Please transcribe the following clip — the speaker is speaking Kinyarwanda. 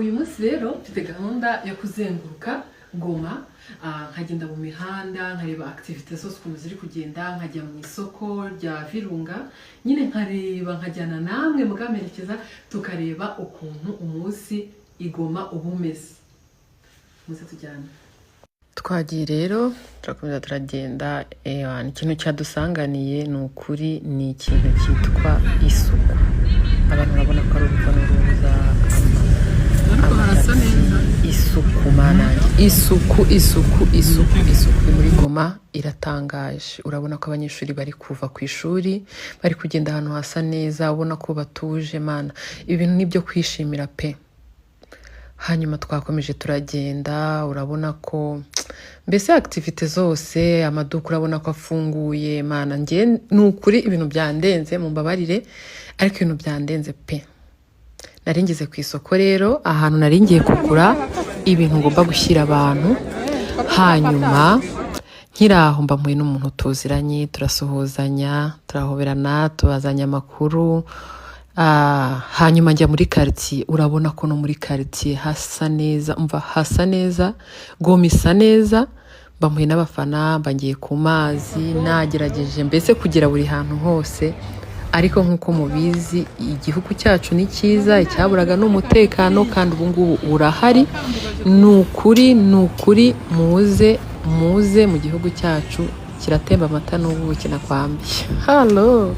Uyu munsi rero mfite gahunda yo kuzenguruka Goma, nkagenda mu mihanda, nkareba activités zose ukuntu ziri kugenda, nkajya mu isoko rya Virunga nyine, nkareba, nkajyana namwe mukamerekeza, tukareba ukuntu umunsi i Goma uba umeze. Muze tujyane. Twagiye rero, turakomeza turagenda. Ewa, ikintu cyadusanganiye ni ukuri ni ikintu cyitwa isuku. Abantu urabona ko ari urujya n'uruza. Ariko harasa neza. Isuku, manange, isuku, isuku, isuku, isuku muri Goma iratangaje. Urabona ko abanyeshuri bari kuva ku ishuri, bari kugenda ahantu hasa neza, ubona ko batuje. Mana, ibi bintu ni ibyo kwishimira pe. Hanyuma twakomeje turagenda, urabona ko mbese activités zose, amaduka urabona ko afunguye. Mana, njye ni ukuri ibintu byandenze, mumbabarire, ariko ibintu byandenze pe. Nari ngeze ku isoko rero, ahantu nari ngiye kugura ibintu ngomba gushyira abantu. Hanyuma nkiri aho mba mpuye n'umuntu tuziranye, turasuhuzanya, turahoberana, tubazanya amakuru. Hanyuma njya muri quartier, urabona ko no muri quartier hasa neza. Umva, hasa neza, Goma isa neza. Mba mpuye n'abafana, mba ngiye ku mazi, nagerageje mbese kugera buri hantu hose. Ariko nk'uko mubizi, igihugu cyacu ni cyiza, icyaburaga ni umutekano, kandi ubu ngubu urahari. Ni ukuri, ni ukuri, muze, muze mu gihugu cyacu, kiratemba amata n'ubuki, nakwambiye. Halo.